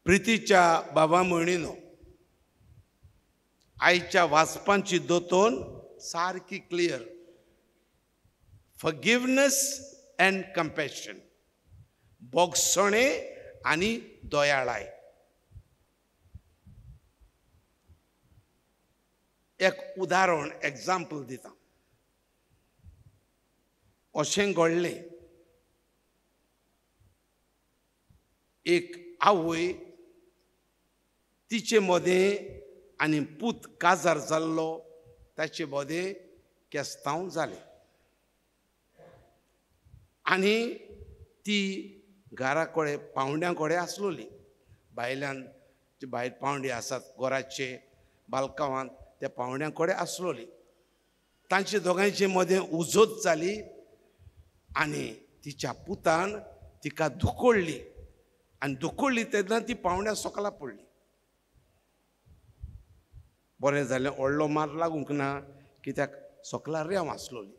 प्रितीच्या बाबा म्हणिनो, आयच्या वाचपांची दोतोन सारकी क्लियर, फॉरगिवनेस अँड कंपॅशन, बोगसणे आनी दयाळाय. एक उदाहरण, एग्जाम्पल दिता. अशें घडलें, एक आवय तिचे मदें आनी पूत काजार जाल्लो, ताचे मदें केस्तांव जालें आनी ती घरा कडेन पावंड्या कडेन आसलोली. भायल्यान जे भायर पावंडे आसात घराचे बालकावांत, त्या पावंड्या कडेन आसलोली. तांचे दोगांयचे मदें उजोत जाली आनी तिच्या पुतान तिका धुकळ्ळी आनी धुकळ्ळी तेन्ना ती पावंड्या सोकला पडली. बरें जालें व्हडलो मार लागूंक ना, कित्याक सोकला रेंव आसलोली.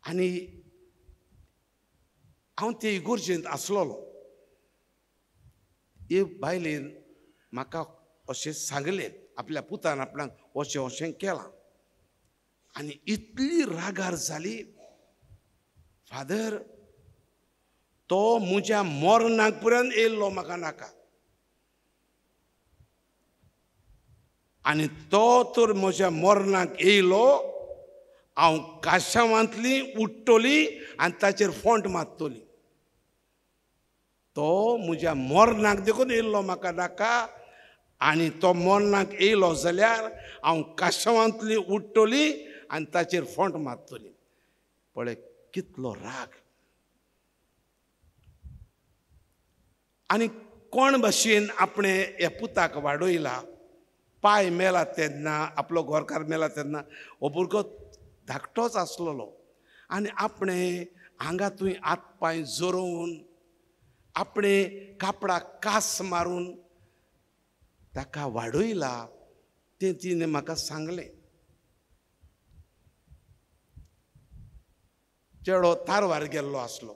आनी हांव ते इगोर्जेंत आसलोलो. हे बायलेन म्हाका अशें सांगलें, आपल्या पुतान आपणाक अशें अशें केलां. आनी इतली रागार जाली, फादर तो म्हज्या मरणाक पर्यंत येयल्लो म्हाका नाका, आनी तो तर म्हज्या मरणाक येयलो, हांव काशावांतली उठ्ठली आनी ताचेर फोंट मारतली. तो म्हज्या मरणाक देखून येयल्लो म्हाका नाका, आनी तो मरणाक येयलो जाल्यार हांव काशावांतली उठ्ठली आनी ताचेर फोंट मारतली. पळय कितलो राग. आनी कोण भाशेन आपणें ह्या पुताक वाडयला. पाय मेला तेन्ना, आपलो घरकार मेला तेन्ना हो भुरगो धाकटोच आसलेलो आनी आपणें हांगा थंय हात पांय जोरोवन, आपणें कापडाक कास मारून ताका वाडयला, तें तिणें म्हाका सांगलें. चेडो तारवार गेल्लो आसलो.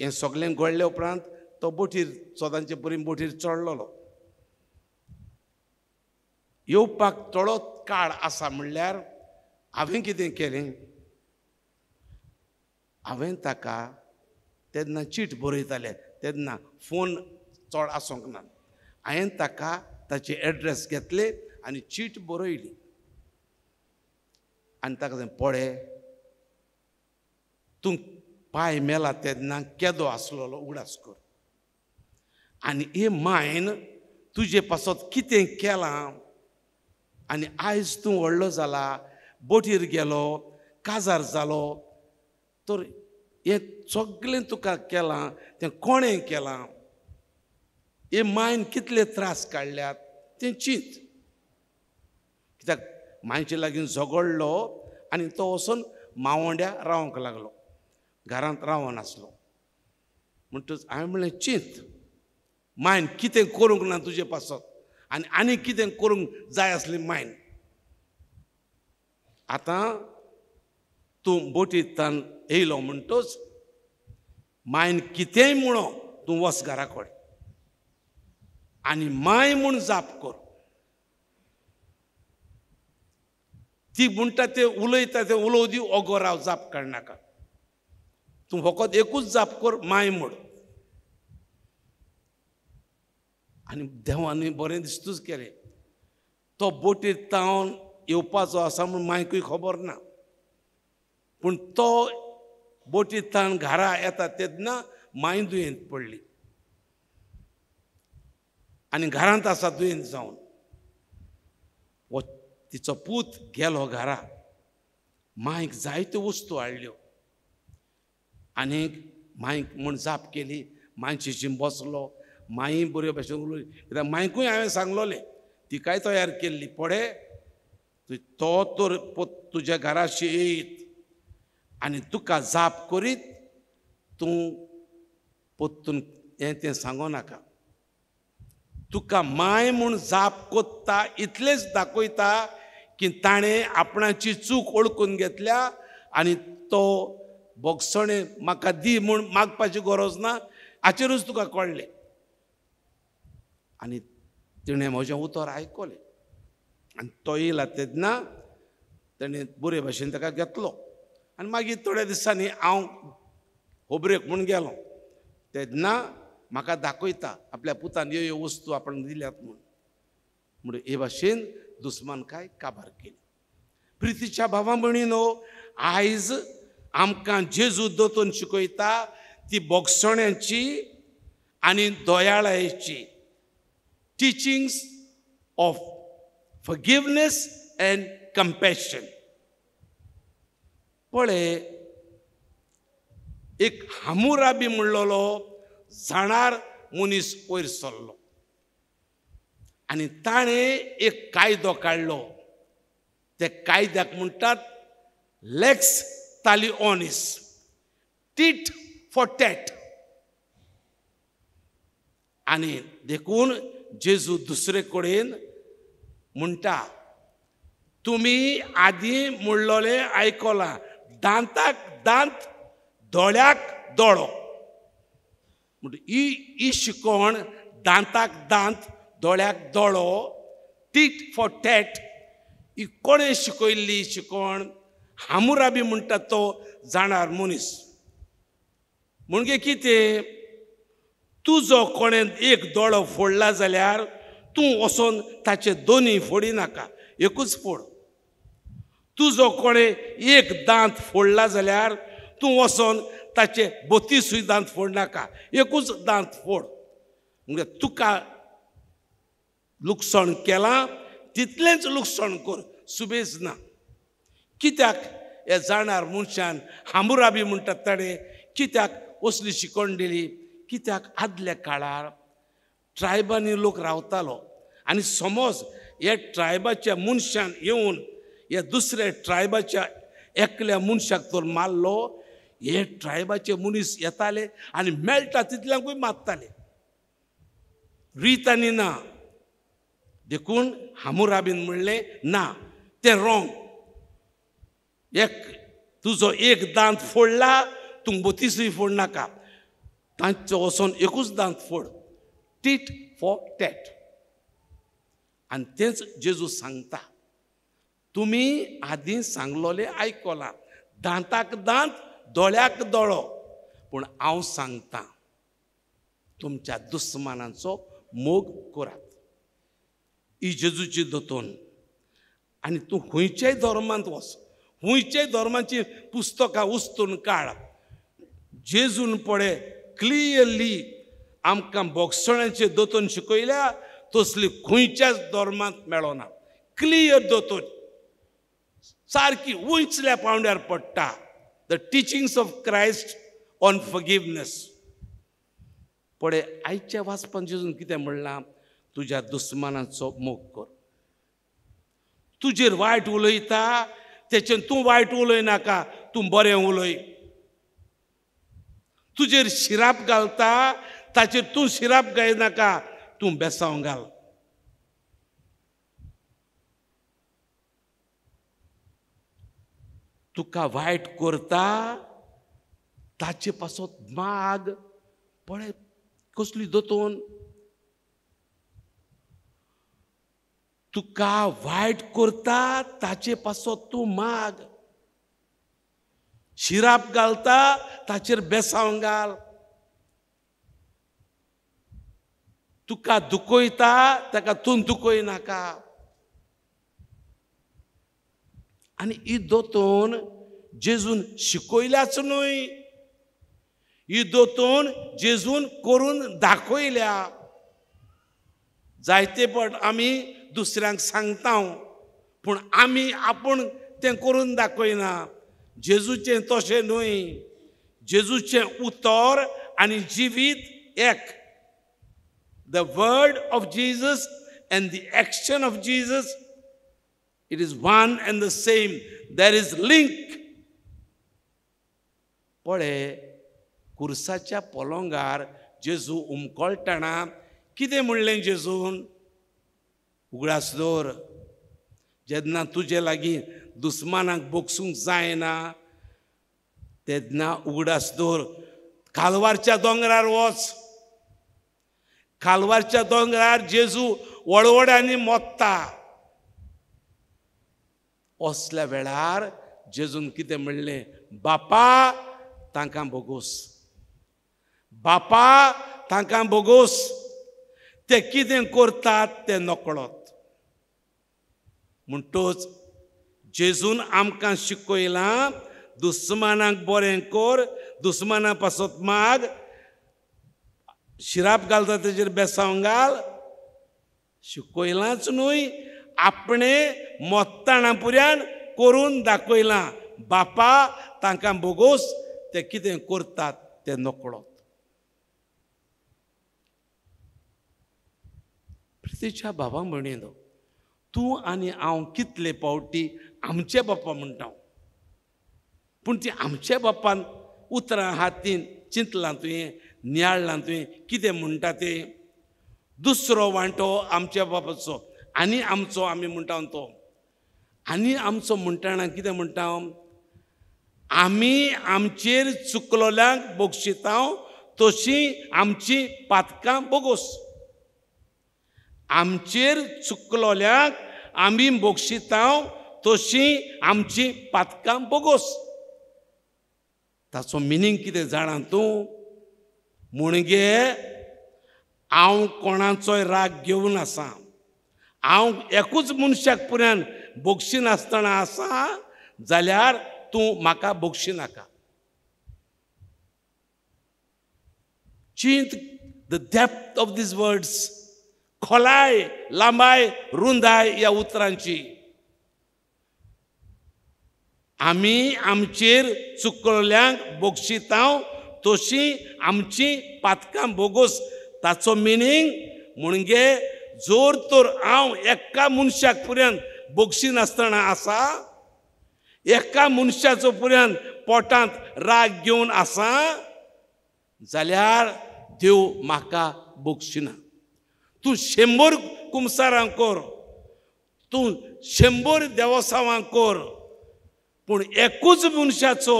हें सगळें घडले उपरांत तो बोटीर सदांचे बरी बोटीर चडलेलो. येवपाक थोडो काळ आसा म्हणल्यार हांवें कितें केलें, हांवें ताका तेन्ना चीट बरयताले, तेन्ना फोन चड आसूंक ना. हांवें ताका ताचे एड्रेस घेतले आनी चीट बरयली आनी ताका पळय तूं पांय मेला तेन्ना केदो आसलेलो उगडास कर, आनी हे मायन तुजे पासत कितें केलां, आनी आयज तूं व्हडलो जाला, बोटीर गेलो, काजार जालो, तर हें सगळें तुका केलां तें कोणें केलां, हे मायन कितले त्रास काडल्यात तें चिंत. कित्याक मायचे लागीं झगडलो आनी तो वचून मावोंड्या रावंक लागलो, घरांत रावन आसलो. म्हणटच हांवें म्हणलें चिंत, मायन कितें करूंक ना तुजे पासत आनी आनी कितें करूंक जाय आसली मायन. आतां तूं बोटींतल्यान येयलो म्हणटच मायन कितेंय म्हणो तूं वच घरा कडेन आनी माय म्हूण जाप कर. ती म्हणटा तें उलयता तें उलोवं दी, ओगो राव, जाप काडनाका, तूं फकत एकूच जाप कर, माय म्हूण. आनी देवानूय बरें दिसतूच केलें. तो बोटीर तावन येवपाचो आसा म्हूण मायकूय खबर ना, पूण तो बोटीर तावन घरा येता तेन्ना माय दुयेंत पडली आनी घरांत आसा दुयेंत जावन. हो तिचो पूत गेलो घरा, मायक जायत्यो वस्तू हाडल्यो आनी मायक म्हूण जाप केली. मायशी बसलो, माई बऱ्यो भाशेन उलयली, कित्याक मायकूय हांवें सांगलोलें, तिकाय तयार केल्ली, पळय तो तर तुज्या घराशी येयत आनी तुका जाप करीत, तूं परतून हें तें सांगो नाका, तुका माय म्हूण जाप कोत्ता इतलेंच दाखयता की ताणें आपणाची चूक ओळखून घेतल्या आनी तो बोगसणें म्हाका दी म्हूण मागपाची गरज ना, हाचेरूच तुका कळ्ळें. आनी तिणें म्हजें उतर आयकलें आनी तो येयला तेन्ना तेणें बरे भाशेन ताका घेतलो. आनी मागीर थोड्या दिसांनी हांव होबरेक म्हूण गेलो तेन्ना म्हाका दाखयता आपल्या पुतान ह्यो ह्यो वस्तू आपण दिल्यात म्हूण. म्हणून हे भाशेन दुस्मानकाय काबार केली. प्रितीच्या भावा भयणीनो, आयज आमकां जेजू दोतोन शिकयता ती बोगसण्याची आनी दयाळायेची, teachings of forgiveness and compassion. पळय, एक हामुराबी म्हणलेलो जाणार मनीस वयर सरलो आनी ताणें एक कायदो काडलो. त्या कायद्याक म्हणटात lex talionis, tit for tat. आनी देखून जेजू दुसरे कडेन म्हणटा, तुमी आदीं म्हणलोलें आयकलां, दांताक दांत दोळ्याक दोळो. म्हणटा ही शिकवण दांताक दांत दोळ्याक दोळो, टीट फॉर टॅट, ही कोणें शिकयल्ली शिकवण? हामुराबी म्हणटा तो जाणार मनीस. म्हणजे कितें, तुजो कोणें एक दोळो फोडला जाल्यार तूं वचोन ताचे दोनूय फोडिनाका, एकूच फोड. तुजो कोणें एक दांत फोडला जाल्यार तूं वचोन ताचे 32 दांत फोडनाका, एकूच दांत फोड. म्हणजे तुका लुकसाण केलां तितलेंच लुकसाण कर, सुबेज ना. कित्याक हे जाणार मनशान हामुराबी म्हणटात ताणें कित्याक असली शिकवण दिली? कित्याक आदल्या काळार ट्रायबांनी लोक रावतालो आनी समज ह्या ट्रायबाच्या मनशान येवन ह्या दुसऱ्या ट्रायबाच्या एकल्या मनशाक तर मारलो, हे ट्रायबाचे मनीस येताले आनी मेळटा तितल्यांकूय मारताले, रीत आनी ना. देखून हामुराबीन म्हणलें ना, तें रॉंग. एक तुजो एक दांत फोडला तूं 32 फोडनाका, तांचो वचोन एकूच दांत फोड, टीट फॉर टॅट. आनी तेंच जेजू सांगता, तुमी आदीं सांगलोलें आयकलां, दांताक दांत दोळ्याक दोळो, पूण हांव सांगता तुमच्या दुस्मानांचो मोग करात. ही जेजूची दोतोन. आनी तूं खंयच्याय धर्मांत वच, खंयच्याय धर्माची पुस्तकां उस्तून काड, जेजून पळय क्लियरली आमकां बोगसण्याचे दोतोन शिकयल्या तसली खंयच्याच धर्मांत मेळना. क्लियर दोतोन सारकी उंचल्या पावंड्यार पडटा, the teachings of Christ on forgiveness. पळय आयच्या वाचपान जेजून कितें म्हणलां, तुज्या दुस्मानाचो मोग कर. तुजेर वायट उलयता तेचेर तूं वायट उलयनाका, तूं बरें उलय. तुजेर शिराप घालता ताचेर तूं शिराप घालनाका, तूं बेसांव घाल. तुका वायट करता ताचे पासत माग. पळय कसली दोतोन, तुका वायट करता ताचे पासत तूं माग, शिराप घालता ताचेर बेसांव घाल, तुका दुखयता ताका तूं दुखयनाका. आनी ही दोतोन जेजून शिकयल्याच न्हय, ही दोतोन जेजून करून दाखयल्या. जायते पट आमी दुसऱ्यांक सांगता पूण आमी आपूण तें करून दाखयना. जेजूचें तशें न्हय, जेजूचें उतर आनी जिवीत एक. The word of Jesus and the action of Jesus, it is one and the same. There is link. पळय कुर्साच्या पलंगार जेजू उमकळटना कितें म्हणलें जेजून? उगडास दवर, जेन्ना तुजे लागीं दुस्मानाक बोगसूंक जायना तेन्ना उगडास दवर, कालवारच्या दोंगरार वच. कालवारच्या दोंगरार जेजू वडवड्यांनी मोत्ता. असल्या वेळार जेजून कितें म्हणलें? बापा तांकां भोगोस, बापा तांकां भोगोस, ते कितें करतात ते नकळत. म्हणटच जेजून आमकां शिकयलां, दुस्मानाक बरें कर, दुस्माना पासत माग, शिराप घालता तेजेर बेसांव घाल. शिकयलांच न्हय, आपणें मोत्ताणा पुऱ्यान करून दाखयलां. बापा तांकां भोगोस, ते कितें करतात ते नकळत. प्रितीच्या बाबा म्हणिनो, तूं आनी हांव कितले पावटी आमचे बाप्पा म्हणटा, पूण ती आमच्या बाप्पान उतरां हातीन चिंतलां तुवें, नियाळ्ळां तुवें, कितें म्हणटा तें? दुसरो वांटो आमच्या बापाचो आनी आमचो आमी म्हणटा तो. आनी आमचो म्हणटाना कितें म्हणटा? आमी आमचेर चुकलोल्यांक बक्षिता तशी आमची पातकां बोगोस. आमचेर चुकलोल्यांक आमी बक्षिता तशी आमची पातकां बोगोस. ताचो मिनींग कितें जाणा तूं? म्हणगे हांव कोणाचोय राग घेवन आसा, हांव एकूच मनशाक पुऱ्यान बक्षिनासतना आसा जाल्यार तूं म्हाका बक्षिनाका. चिंत the depth of these words, खोलाय, लांबाय, रुंदाय ह्या उतरांची. आमी आमचेर चुकल्यांक बक्षिता तशी आमची पातकां बोगोस. ताचो मिनींग म्हणजे जोर तर हांव एका मनशाक पुऱ्यान बक्षिनासतना आसा, एका मनशाचो पुऱ्यान पोटांत राग घेवन आसा जाल्यार देव म्हाका बक्षिना. तूं 100 कुमसारां कर, तूं 100 देवसावां कर, पूण एकूच मनशाचो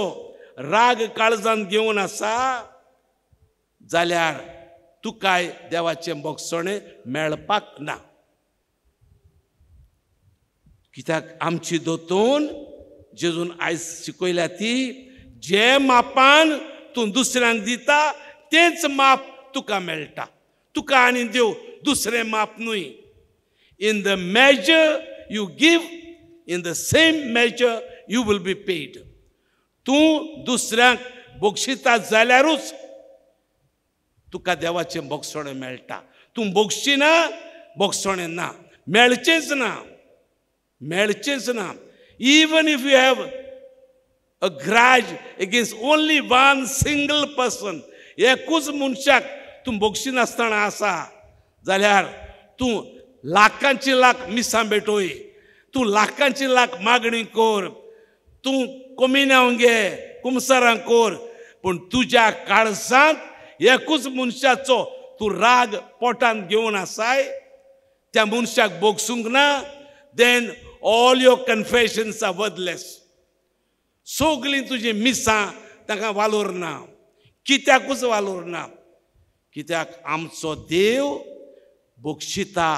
राग काळजान घेवन आसा जाल्यार तुकाय देवाचें बक्षणें मेळपाक ना. कित्याक आमची दोतोन जेजून आयज शिकयल्या ती, जे मापान तूं दुसऱ्यांक दिता तेंच माप तुका मेळटा. तुका आनी देव दुसरें माप न्हय. In the measure you give, in the same measure you will be paid. तूं दुसऱ्यांक बक्षिता जाल्यारूच तुका देवाचें बक्षणें मेळटा. तूं बक्षिना, बक्षणें ना, मेळचेंच ना, मेळचेंच ना. Even if you have a grudge against only one single person, एकूच मनशाक तूं बक्षिनासतना आसा जाल्यार तूं लाखांची लाख मिसां भेटोय, तूं लाखांची लाख मागणी कर, तूं कोमिन्यांव घे, कुमसारां कर, पूण तुज्या काळजांत एकूच मनशाचो तूं राग पोटांत घेवन आसाय, त्या मनशाक बक्षूंक ना, then all your confessions are worthless. सगळीं तुजीं मिसां तांकां वालोर ना, कित्याकूच वालोर ना. कित्याक आमचो देव बक्षिता,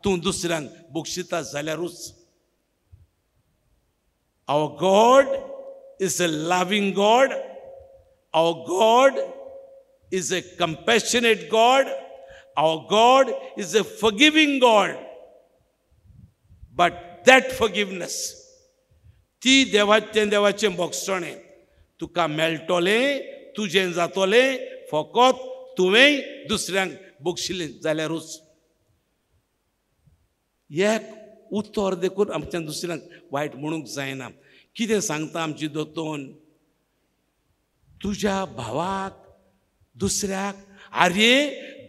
तूं दुसऱ्यांक बक्षिता जाल्यारूच. Our God is a loving God. Our God is a compassionate God. Our God is a forgiving God. But that forgiveness, ती देवाचें देवाचें बक्षणें तुका मेळटलें, तुजें जातलें फकत तुवें दुसऱ्यांक बक्षिलें जाल्यारूच. एक उतर देखून आमच्यान दुसऱ्यांक वायट म्हणूंक जायना. कितें सांगता आमची दोतोन? तुज्या भावाक दुसऱ्याक आरे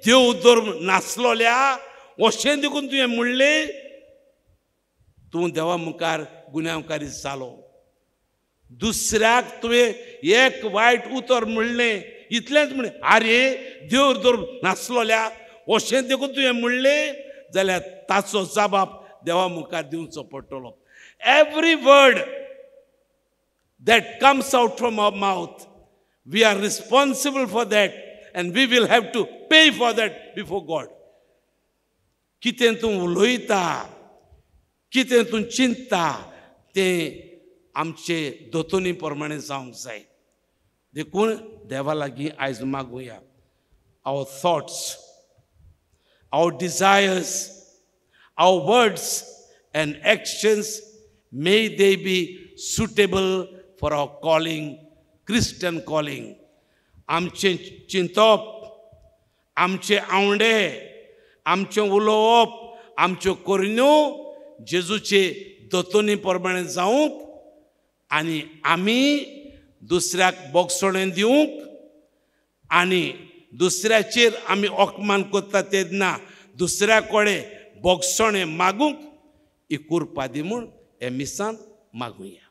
देव धर्म नासलोल्या अशें देखून तुवें म्हणलें, तूं देवा मुखार गुन्यांवकारी जालो. दुसऱ्याक तुवें एक वायट उतर म्हणलें, इतलेंच म्हणलें, आरे देव धर्म नासलोल्या अशें देखून तुवें म्हणलें जाल्यार ताचो जबाब देवा मुखार दिवचो पडटलो. Every word that comes out from our mouth, we are responsible for that and we will have to pay for that before God. कितें तूं उलयता, कितें तूं चिंतता तें आमचे दोतोनी प्रमाणे जावंक जाय. देखून देवा लागीं आयज मागुया, our thoughts, our desires, our words and actions, may they be suitable for our calling, Christian calling. आमचें चिंतप, आमचे आवंडे, आमचें उलोवप, आमच्यो करण्यो जेजूचे दोतोनी प्रमाणे जावंक आनी आमी दुसऱ्याक बोगसणें दिवंक आनी दुसऱ्याचेर आमी अपमान करता तेन्ना दुसऱ्या कडेन बोगसणें मागूंक ही कुरपा दी म्हूण हे मिसान मागुया.